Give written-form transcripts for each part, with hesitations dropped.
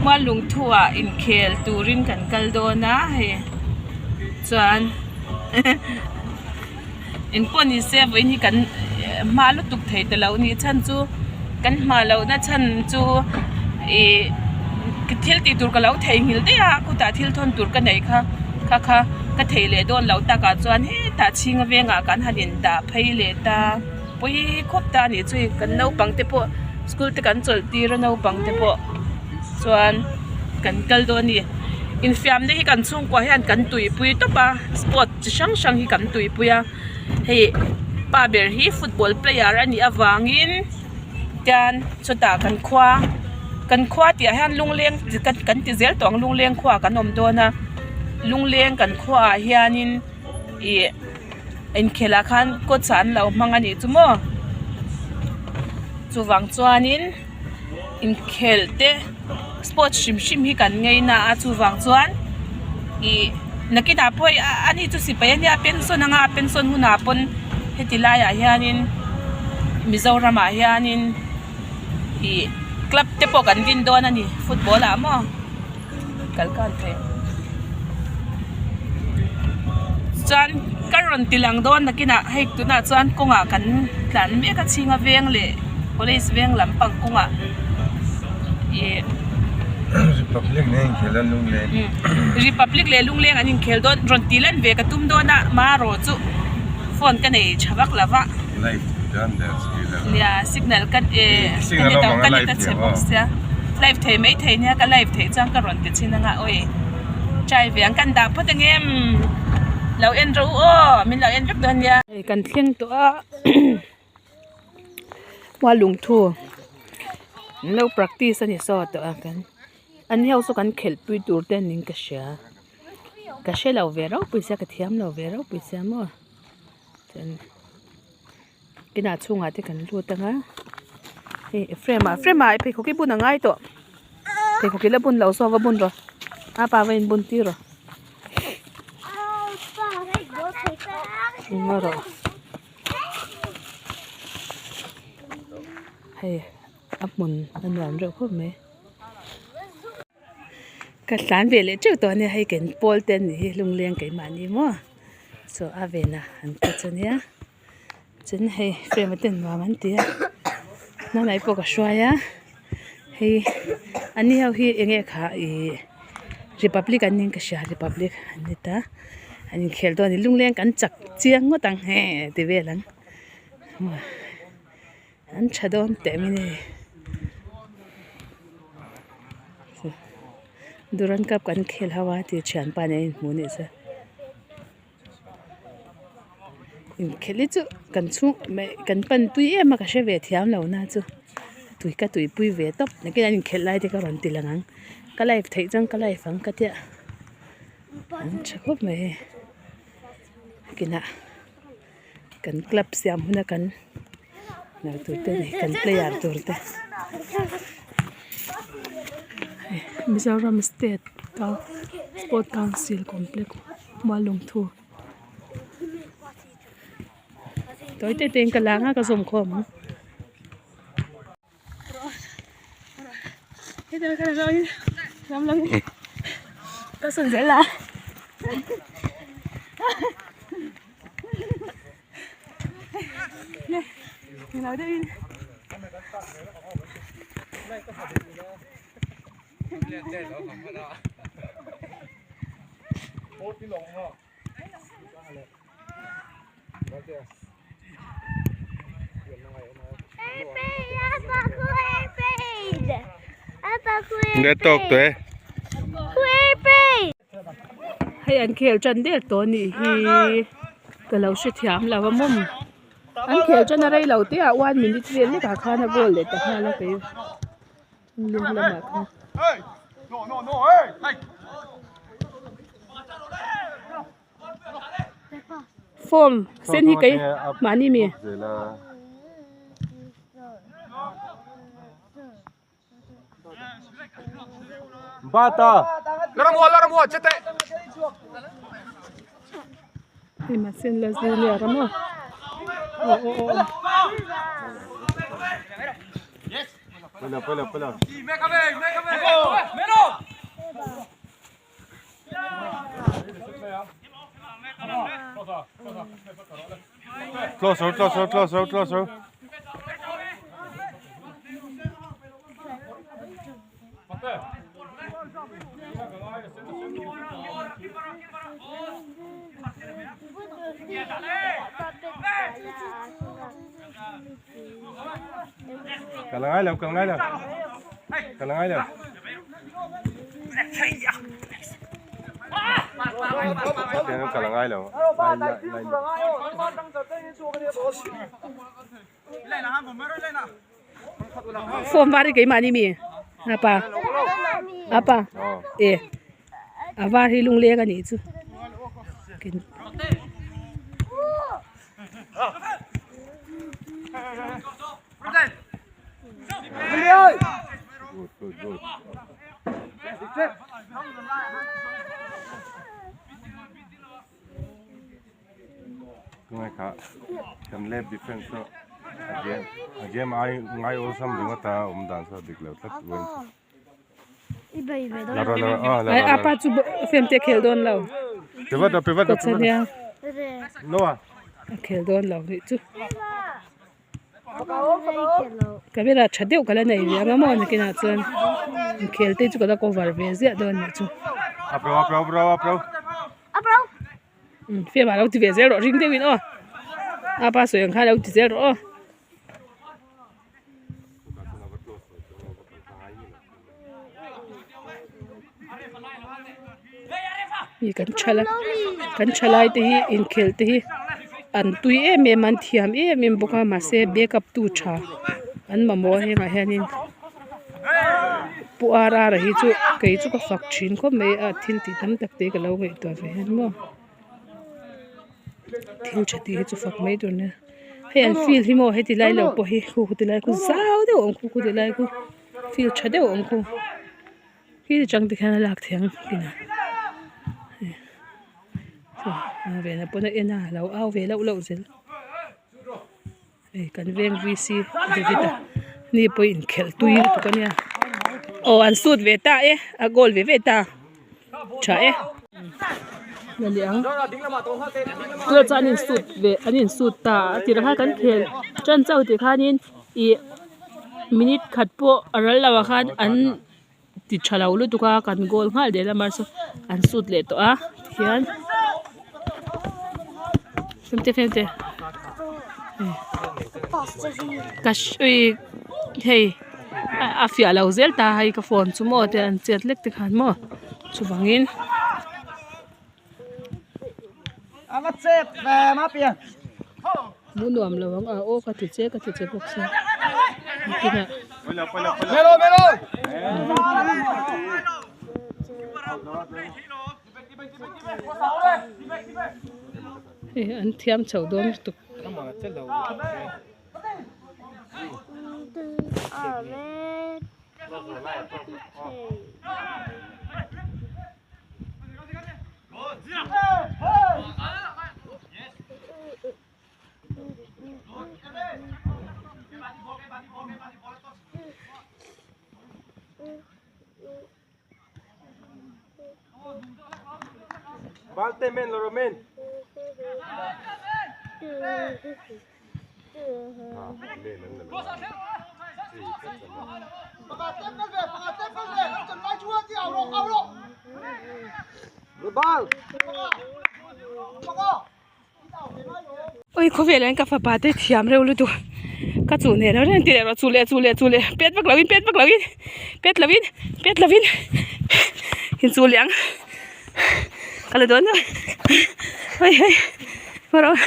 Muallungthu ah inkhel turin kan kal dawn a hei chuan engpawh ni se vawiin hi kan hma lutuk thei ta lo a nih chhan chu kan hma lohna chhan chu ih thil tih tur ka lo theihnghilh daih a khutah thil thawn tur ka neih kha kha kha ka thei leh dawn loh takah chuan hetah chhinga vengah kan han indah phei leh ta. Pui khawp ta a nih chu hei kan naupang te pawh school te kan chawlh tir a naupang te pawh chuan kan kal dawn a ni infiamna hi kan chhungkua hian kan tuipui tawp a sport chi hrang hrang hi kan tuipui a hei pa ber hi football player a nih avangin tian chutah kan khua kan khua tih ah hian lungleng kan ti zel tawh ang lungleng khua ah kan awm dawn a lungleng kan khua ah hianin ih. Inkhelh ah khan coach ah an lo hmang a nih chu maw chuvang chuanin inkhelh te sports hrim hrim hi kan ngei na a chuvang chuan ih nakinah pawh hei ani chu sipai ania pension anga pension hunah pawn heti laiah hianin Mizoram ah hianin ih club te pawh kan din dawn a ni football ah maw. Kal kan thei chuan ka rawn ti lang dawn nakinah hei tunah chuan kawngah kan tlan mek a chhinga veng leh college veng lampang kawngah ih Republic nen inkhel a lungleng Republic leh lungleng an inkhel dawn rawn ti lan ve ka tum dawn a marawh chu phone ka nei tha vak lo va live dan der si lo nia signal ka eh ka ni ka ni ta chhe bawk sia live thei mai thei nia ka live theih chuan ka rawn ti chhin anga awi try ve ang kan dah phawt ang em lo en rawh u aw min lo en vek dawn nia hei kan thleng tawh a muallungthu an lo practice a ni saw tawh a kan an ni ho saw kan khelh pui tur te niin ka hria. Ka hre lo ve ropui sia ka thiam lo ve ropui sia maw chuan inah chhungah te kan lut ang a hei frame ah frame ah pheikhawk hi bun a ngai tawh pheikhawk hi la bun lo saw va bun rawh a pa va in bun tir rawh eng rawh hei a hmun a nuam reuh khawp mai. Ka tlan ve leh teuh tawh a nia hei kan pawl te anih hi lungleng keimahni maw chaw a ven a an coach a nia chuan hei frame te nuam an ti a hnamhnai pawh ka hruai a hei an ni ho hi eng nge kha ihh republic an niin ka hria republic an ni ta an inkhel dawn a ni lungleng kan chak chiang ngawt ang he ti vel ang an tha dawn teh mai a ni. Duran cup kan khel ho a tih thianpa nen a inhmuh anih chuan inkhelh hi chu kan chhung mai kan pan pui em a ka hre ve thiam lo na chu tui ka tuipui ve tawp nakin an inkhelh lai te ka rawn ti lang ang ka live theih chuan ka live ang ka tia an tha khawp mai hei kinah. Kan club siam huna kan hnal tur te ani kan player tur te Mizoram state sport council complex Muallungthu tawi te te in ka lang a ka zawm khawm ang. Nge tawk tawh e. Hei an khel tan der tawh a nih hi ka lo hrethiam lo a mawm an khel tan a rei lo te ah one minute vel lek ah khan a goal leh ta nghal a kei leng lamah khan. Form sen hi kei mahni mi. Hei mahse la junior a maw aw aw aw. Close ro close ro close ro close ro. Kal a ngai lo kal ngai lo kal a ngai lo. Kal a ngai lo. Form var hi keimahni mi apa apa e a var hi lungleng a nih chu Tungai kha kan left defense chu a game a game ai ngai awlsam ringawt a awm dan chu a dik lo tlat uain la rawh la rawh aw la rawh Ai apa chu fem te khel dawn lo pe vat rawh pe vat rawh pe vat rawh no a a khel dawn lo nih chu camera tha deuh ka la nei ve ang a maw nakinah chuan inkhel te chu ka la cover ve ziah dawn nih chu. A pro a pro a pro a pro. Umm fiam ah lo ti ve zel rawh ring deuhin aw a pa sawi ang khan lo ti zel rawh aw. Mi kan thala kan thalai te hi inkhel te hi an tui em em a an thiam em em bawk a mahse backup tu tha an mamawh a hengah hianin pu r r a hi chu kei chu ka fak thin khawp mai a thil tih tam tak te ka lo ngaihtuah ve hian maw thil tha tih hi chu fak mai tur nia hei an field hi maw heti lai lo pawh hi khu ti lai khu zau deuh a awm khu khu ti lai khu field tha deuh a awm khu. Khi atang te khian a lak theih ang tina a vena pawn a en a lo au ve lauh lauh zel hei kan veng v c david a ni pawh inkhelh tui lutuk ania aw an sut ve ta e a goal ve ve ta tha e la leh ang tunah chuan an insut ve an insut ta a tirah khan kan khel tan chauh tih khanin ih minute khat pawh a ral lo ah khan an ti tha lo lutuk a kan goal nghal der a mahse an sut leh tawh a tihian femte femte ka hei a fiah lo zel ta hei ka phone chu maw te an chet lek te khan maw chuvangin. Hmuh nuam lo ang a aw ka ti che ka ti che bawk sia nakinah hei an thiam chho dawn lutuk. Valte men lo men. Ui khawvel ah hian ka fapa te thiam reuh lutuk ka chuh hneh lo reng tih leh rawh chu leh chu leh chu leh pet vak lo in pet vak lo in pet lo in pet lo in inchuh leh ang ka la dawn lo hei hei haw rawh.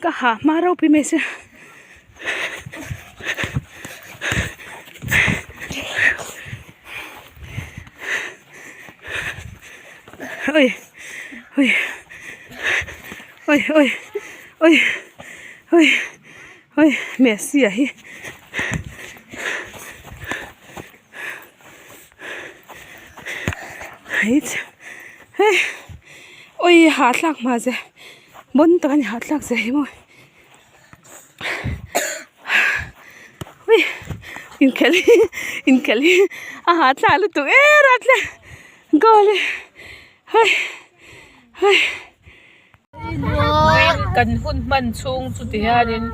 Ka ha hma ropui mai se oi oi oi oi oi oi oi Messi a hi hei oi hahthlak hma ze. Bon tak a ni hahthlak zia hi maw ui inkhelh hi inkhelh hi a hahthlak lutuk em a tle goal hi hei hei. Vawiin kan hun hman chhung chu ti hianin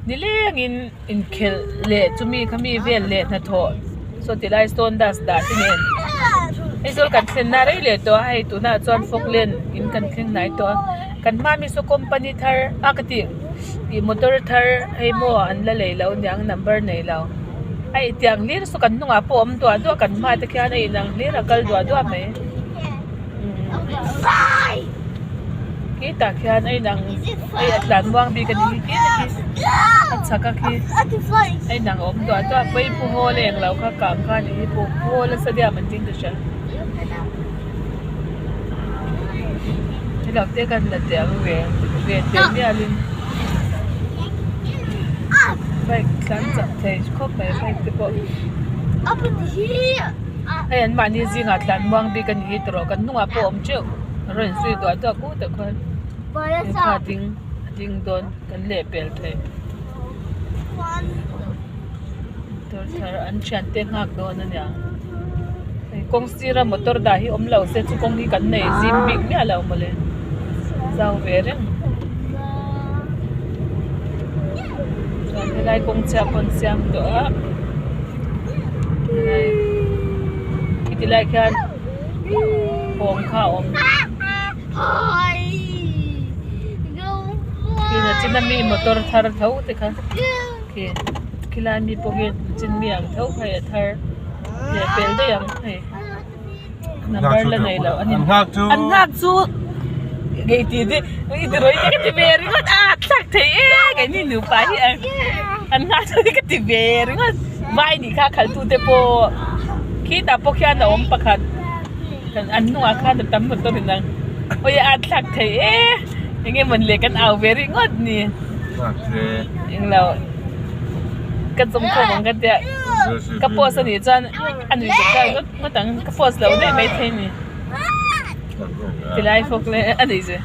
nilengin inkhelh leh chumi khami vel leh hnathawh saw ti lai stone dust dah te nen Aizawl kan thlen na rei leh tawh a hei tunah chuan Falkland in kan thleng hnai tawh a kan hma mi saw company thar a ka tih ih motor thar hei maw an la lei lo aniang number nei lo a tiang hlir saw kan hnungah pawh a awm duah duah kan hma te khian a inang hlir a kal duah duah mai. Khi tah khian a inang hei a tlan muang bik a ni hi khi te khi a chhak a khi a inang awm duah duah a pawi pu hawl a englo kha kang kha a ni hi pu hawl a stadium an tih in ka hria hetiang te khan la teh ang ve ve teh mial in bike tlan chak thei khawp mai bike te pawh. Hei an mahni zingah tlan muang bik a ni hi tawh kan hnungah pawh a awm teuh a rawn zui duah duah kut ah khuan lehkha a ding a ding dawn kan leh pel thei motor thar an thian te nghak dawn a nia hei kawng sira motor dah hi awm lo se chu kawng hi kan nei zim bik miah lo mawle zau ve reng chuan helai kawng chhia pawh an siam tawh a. Khiti lai khian bawng kha a awm khi na chin ami motor thar tho te kha khi khilai mi pawh hi chin mi ang tho kha hei a thar leh pel daih ang hei number la nei loh ani an nghak chu ngei tih te i ti rawih te ka ti ve ringawt a thlak thei e keini nupa hi an nghak chu ka ti ve ringawt vai nih kha khalh tu te pawh khitah pawh khian a awm pakhat an hnungah khan a tam motor in ang awi a thlak thei e eng emaw ni le kan au ve ringawt ni englo ka chawm khawm ang ka tia ka post anih chuan a nuih zet nghal ngawt ngawt ang ka post lo daih maithei a ni tilai fawk leh a nuih zet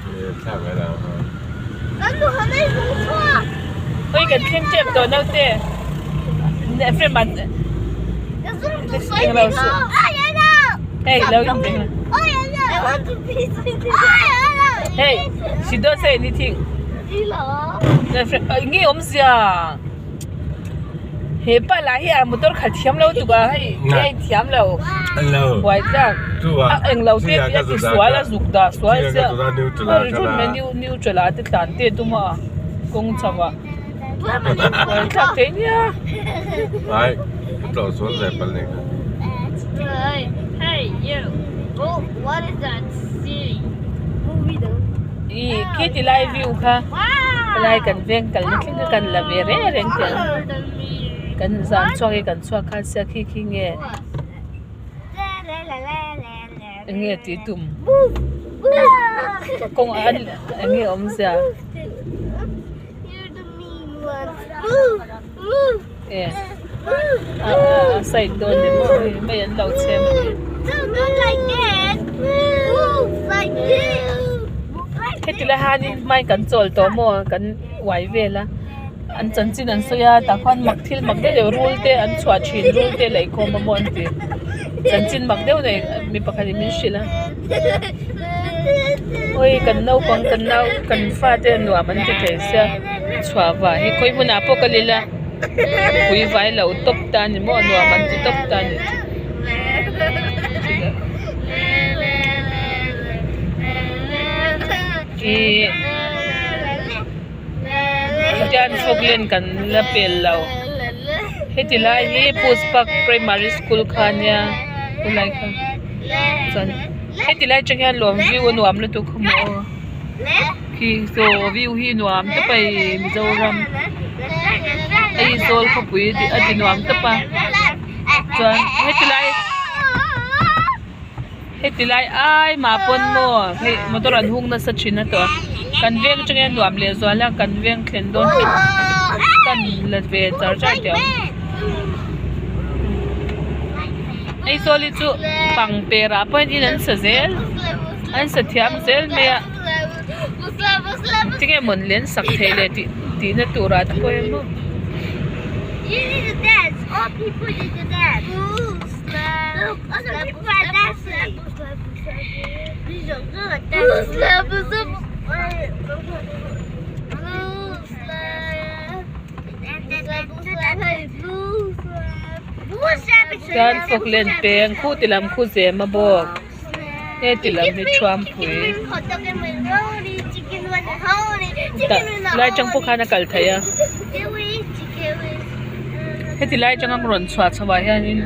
hawi kan thleng tep tawh naute frame ah englo suh hei lo in beng hey she don't say anything eng nge awmzia. He pa lah hi a motor khalh thiam lo tuk a hei a inthiam lo buai tlak a englo te tih a ti sual a zuk dah sual sia a ri rut mai neutral ah te tlan te a tum a kawng chho ah buai thlak thei nia. Ih khi ti lai view kha helai kan veng kalna thleng kha kan la ve reng reng teh ang kan zan chhuak hi kan chhuak khan sia khi khi nge eng nge tih tum kawng an eng nge awmzia e a side dawn ni maw hei mei an lo chhem a ni heti lai hianin hmain kan chawl tawh maw kan uai vel a an chanchin an sawi a tah khuan mak thil mak deuh deuh rul te an chhuah thin rul te laihkhawm a maw an ti chanchin mak deuh nei mi pakhat in min hrilh a awi kan naupang kan nau kan fate nuam an ti thei sia chhuah vah hi khawi hmunah pawh kal ila pui vai lo tawp ta a ni maw nuam an ti tawp ta a ni ihh tian Falkland kan la pel lo heti lai hi Puspak primary school kha ania khulai kha chuan heti lai atang hian lawm view a nuam lutuk kha maw aw. Khi saw view hi nuam tawp a ih Mizoram Aizawl khawpui a ti nuam tawp a chuan heti lai heti lai ai mah pawn maw hei motor an hung nasa thin a tawh a kan veng atang hian nuam leh zual a kan veng thlen dawn hi kan la ve char char teh ang Aizawl hi chu pangper ah pawh hian in an sa zel an sa thiam zel mai a. Tinge mawn len sak theih leh tih tihna turah te pawh hian maw. Chuan Falkland peng khu ti lam khu zem a bawk heti lam hi Thuampui tah lai tang pawh khan a kal theih a heti lai atanga rawn chhuah chho ah hianin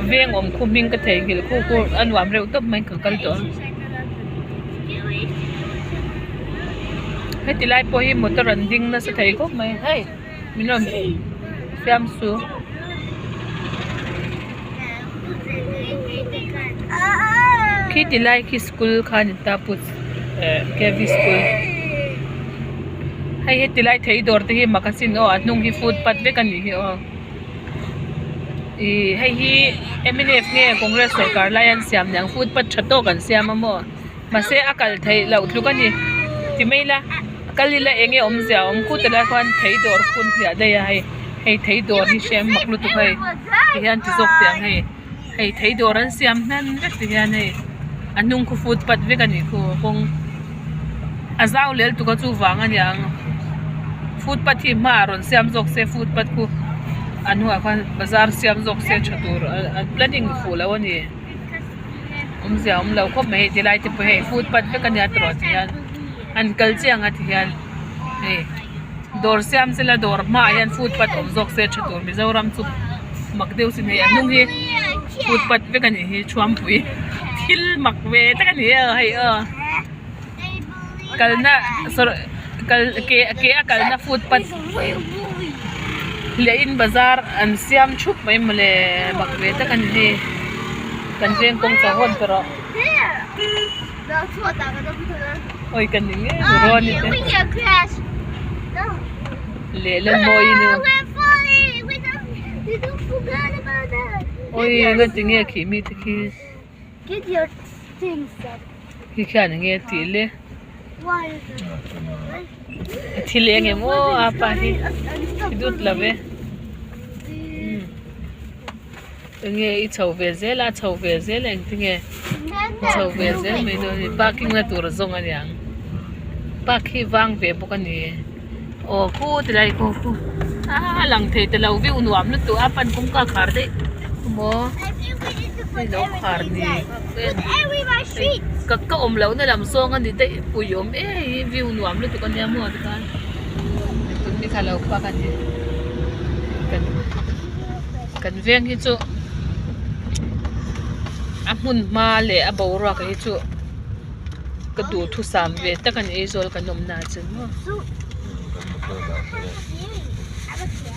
veng awm khu hming ka theihnghilh khu khu a nuam reuh tawp mai ka kal tawh a heti lai pawh hi motor an ding nasa thei khawp mai hei min rawn fiam su. Khi ti lai khi school kha a ni ta put eh K V school hei heti lai thei dawr te hi mak asin aw a hnung hi footpath vek a nih hi aw ih hei hi m n f nge congress sawrkar lai an siam niang footpath tha tawk an siam a maw mahse a kal theih loh tluk a ni ti mai ila kal ila eng nge awmzia a awm khut alai khuan thei dawr khun hliah daih a hei hei thei dawr hi hrem mak lutuk hei ti hian ti zawk teh ang hei hei thei dawr an siam hnan vek ti hian hei a hnung khu footpath vek a nih khu kawng a zau lel tuk a chuvang a niang footpath hi hmaah rawn siam zawk se footpath khu a hnungah khuan bazar siam zawk se tha tur an planning fuh loh a ni. Awmzia a awm lo khawp mai hei ti lai te pawh hei footpath vek a nia tawrh ah ti hian an kal chiang a ti hian hei dawr siam sela dawr hmaah hian footpath awm zawk se tha tur Mizoram chu mak deuh sin hei a hnung hi footpath vek a nih hi Thuampui thil mak ve tak a ni e hei aw kalna sawr kal ke ke a kalna footpath leh in bazar an siam thup mai mawle mak ve tak a ni hei kan veng kawng chho hawn tawh rawh awi ka ni ngei rawn ni te leh la mawi nu awi nga tinge khi mi te khi. Khi khian enge a tih le a thil eng em aw a pa hi i dut lo ve enge i chho ve zel a chho ve zel a engtinge chho ve zel mai dawn a ni parking na tur a zawng a niang park hi vang ve bawk a ni aw khu tilai khu khu a lang thei ta lo view nuam lutuk a pan kawngka khar daih maw hei lo khar ni ka ka awm loh na lam zawng a ni daih pui awm em view nuam lutuk a nia maw tikhan tun ni kha lo park a ni kan kan veng hi chu a hmun hma leh a boruak hi chu. Ka duhthusam ve tak a ni Aizawl kan awm na chu maw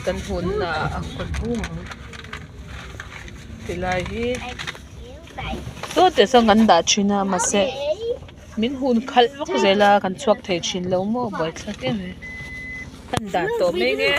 kan hunna a kawt bung ang tilai hi saw teh sawn kan dah thin a mahse min hun khalh vak zel a kan chhuak thei thin lo maw buaithlak em mai kan dah tawh mai nge.